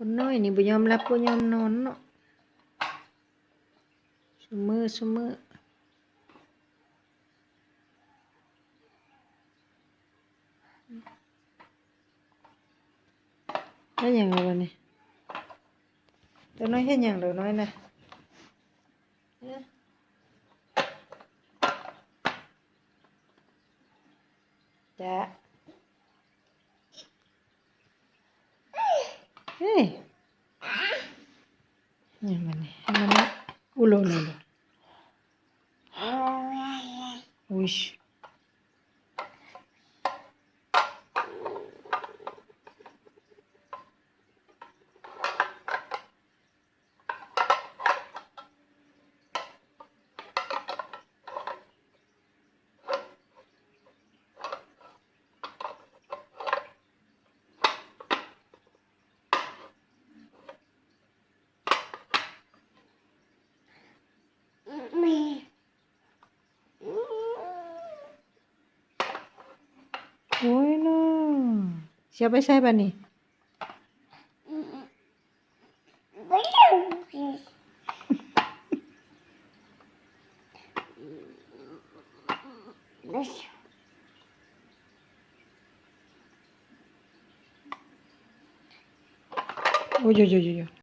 ຄົນນ້ອຍນີ້ບໍ່ຍອມຫຼັບບໍ່ຍອມນອນເນາະ ຊຸມື້ຊຸມື້. ເຮັດຫຍັງລະບັດນີ້? ຕົວນ້ອຍເຮັດຫຍັງ ຕົວນ້ອຍນະ? ຈະ ເຮີ້ຍ ຫຍັງມັນນີ້ ໃຫ້ມັນ ອຸໂລໂລໂລ ອຸຍ. ໂອ້ຍເນາະ ຊິເອົາໄປໃສບາດນີ້? ໂອ້ຍ ໂອ້ຍ ໂອ້ຍ ໂອ້ຍ.